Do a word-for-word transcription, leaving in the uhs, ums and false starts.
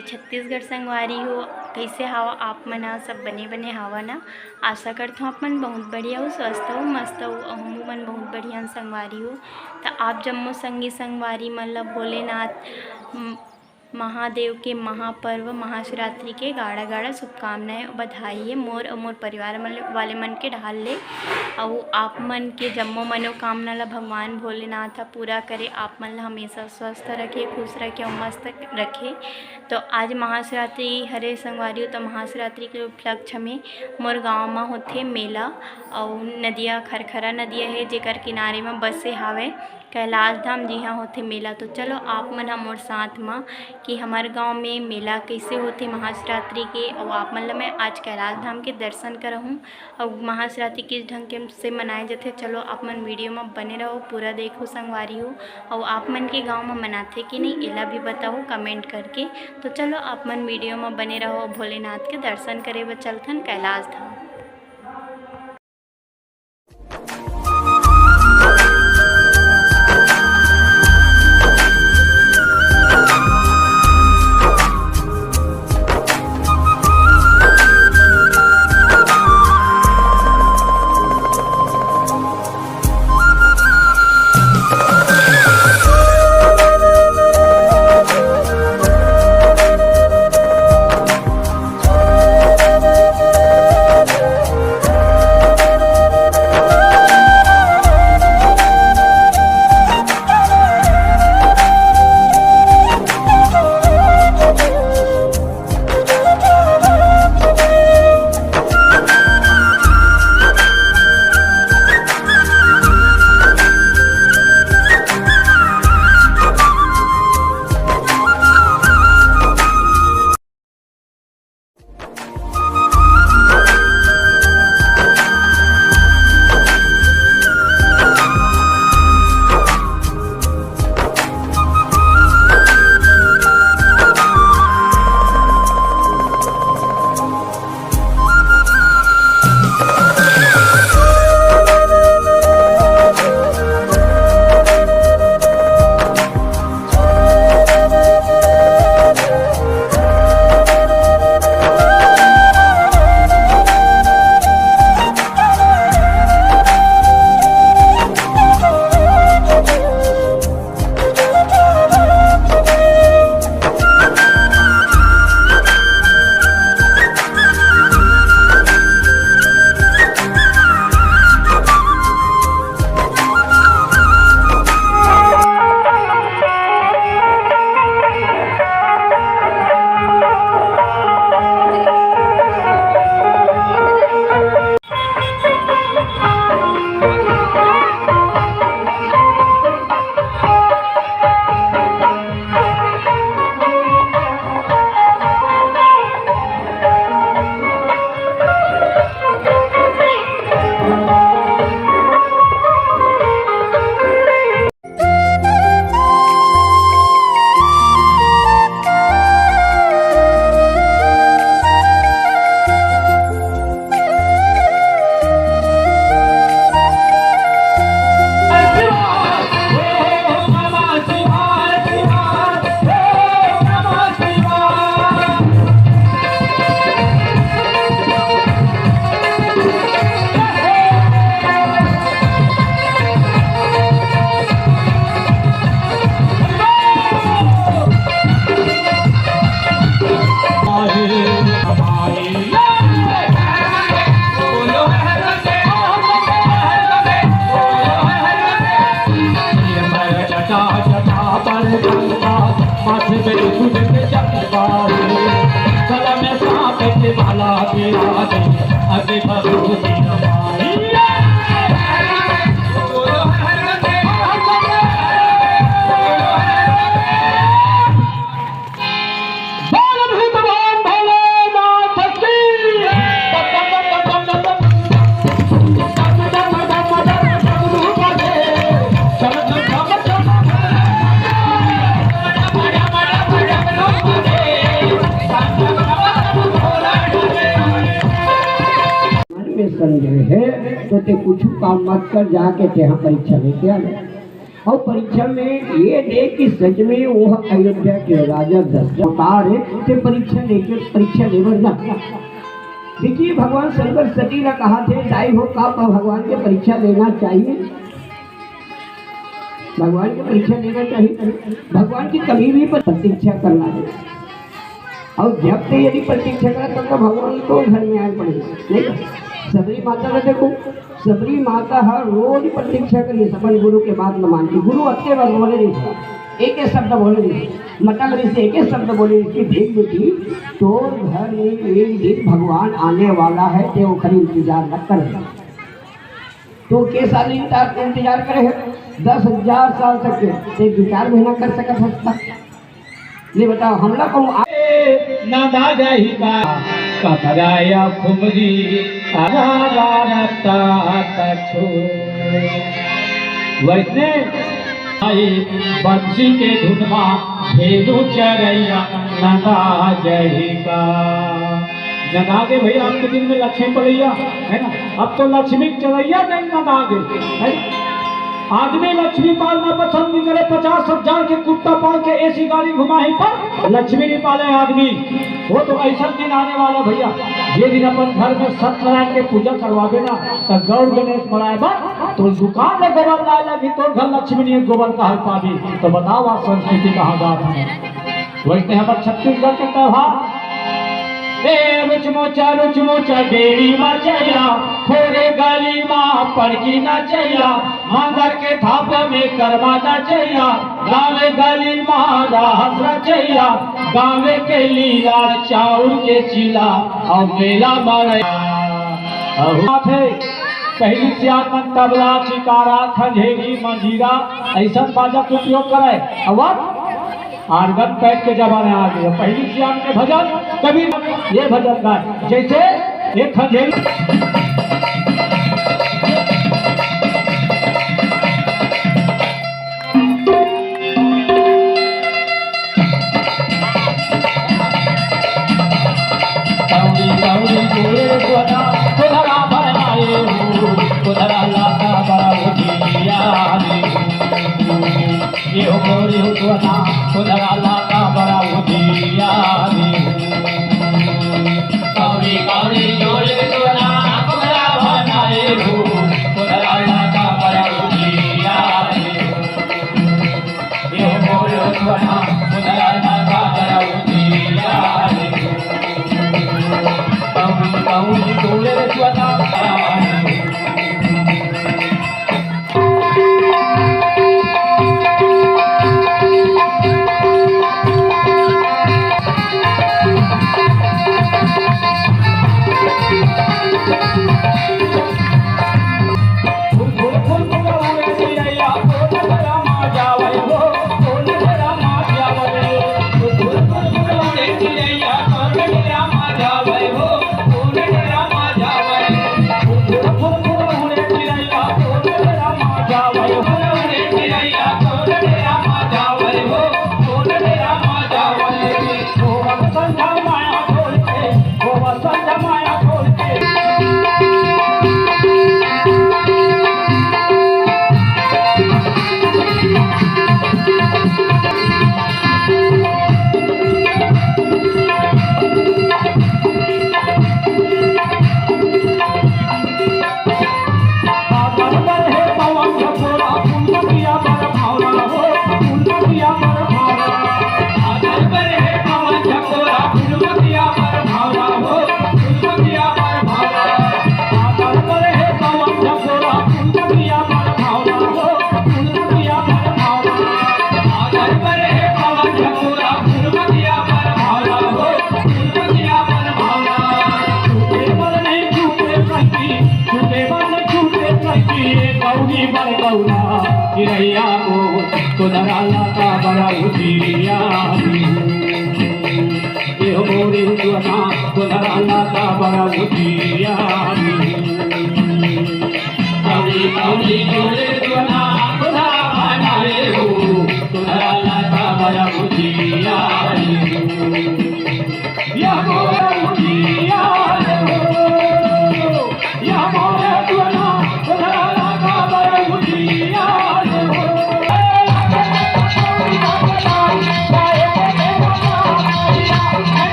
छत्तीसगढ़ संगवारी हो, कइसे हावा आप मन ह? सब बने बने हावा ना? आशा करथों आप मन बहुत बढ़िया हो, स्वस्थ हो, मस्त हो। हमू मन बहुत बढ़िया संगवारी हो। त आप जम्मो संगी संगवारी मन ल भोलेनाथ, म-, महादेव के महापर्व महाशिवरात्रि के गाड़ा गाड़ा शुभकामनाएं अउ बधाई हे मोर अउ मोर परिवार मन, वाले मन के ढाल ले। अउ आप मन के जम्मो मनोकामना ल भगवान भोलेनाथ ह पूरा करे, आप मन ल हमेशा स्वस्थ रखे, खुश रखे अउ मस्त रखे। तो आज महाशिवरात्रि हरे संगवारी हो, तो महाशिवरात्रि के उपलक्ष्य में मोर गांव म होथे मेला, अउ नदिया खरखरा नदिया हे, जेकर किनारे म बसे हावय कैलाश धाम, जिहां होथे मेला। तो चलो आप मन ह मोर साथ म कि हमर गांव में मेला कइसे होथे महाशिवरात्रि के, अउ आप मन ल मैं आज कैलाश धाम के दर्शन करहूं। अउ महाशिवरात्रि किस ढंग के से मनाए जाथे, चलो आप मन वीडियो म बने रहो, पूरा देखो संगवारी हो। अउ आप मन के गांव म मनाथे कि नहीं, एला भी बताओ कमेंट करके। तो चलो आप मन वीडियो म बने रहो, भोलेनाथ के दर्शन करे बर चलथन कैलाश धाम। मन में संदेह हे, तो ते कुछु काम मत कर, जाके तेहा परीक्षा लेके आ जा। अउ परीक्षा में ये दे कि सच में वो अयोध्या के राजा दशरथ अवतार हे, ते परीक्षा लेके, परीक्षा लेबर ना। देखिए, भगवान शंकर सती ला कहा थे, "दाई हो, का भगवान के परीक्षा लेना चाहिए?" भगवान की परीक्षा लेना चाहिए। भगवान की कभी भी पर प्रतीक्षा करना है। अउ जब ते यदि प्रतीक्षा करे, तब तो भगवान तो घर में आए पड़े, नहीं? सबरी माता ला देखो, सबरी माता हर रोज प्रतीक्षा करी, अपन गुरु के बात न मानती। गुरु अतके बार बोले नहीं, एक एक शब्द बोले नहीं, मटक रही से एक एक शब्द बोले नहीं कि "देख बेटी, तोर घर में एक दिन भगवान आने वाला है, ते ओखर इंतजार न कर।" तो के साल इंतजार, इंतजार करे है? दस हजार साल तक के। ते दू चार महीना कर सकत हस त? ले बताओ, हमला कहूँ आ- नंदा जाही का कमराया खुमरी अलावा रत्ता कछो। वैसने आई बंसी के धुन मा भेलू चरैया नंदा जाही का। नंदा के भैया, आज के दिन में लक्ष्मी पड़ैया, है ना? अब तो लक्ष्मी चरैया नहीं नंदा के, है ना? आदमी लक्ष्मी पालना पसंद नहीं करे, पचास हजार के कुत्ता पाल के एसी गाड़ी घुमाही पर लक्ष्मी नहीं पाले आदमी। वो तो ऐसा दिन आने वाला भैया, जे दिन अपन घर में सत्यनारायण के पूजा करवाबे ना, तो गौर गणेश मनाए बर तोर दुकान में गोबर लाए लगी, तोर घर लक्ष्मी नहीं गोबर कहाँ पाबी। तो बताओ, आज संस्कृति कहाँ जात है? वैसने हमर छत्तीसगढ़ के त्योहार, ए रुचमुचा रुचमुचा डेरी मा चैया, खोरे गली मा पड़की ना चैया, मांदर के थाप में करमा ना चैया, गावे गली मा रहस ना चैया, गावे के लीला चाउर के चीला, अउ मेला मरैया। अहू बात है, पहली सियान मन तबला, चिकारा, खंजेरी, मंजीरा, ऐसा बाजा के उपयोग करे। अब आर्गन पैड के जमाना आ गया। पहली सियान के भजन, कभी ये भजन गाए, जैसे एक खंजेरी। कौड़ी कौड़ी गोरे गोदा, कोधरा भर आए हो, कोधरा लाता बड़ा उजिया रे। ये हो गोरी हो सोना, कोधरा लाता बड़ा उजिया रे। कौड़ी कौड़ी गोरे गोदा, कोधरा भर आए हो, कोधरा लाता बड़ा उजिया रे। चिरैया को कोधरा लाता बड़ा उजिया रे। ये हो मोरे हुआ कोधरा लाता बड़ा उजिया रे। कौड़ी कौड़ी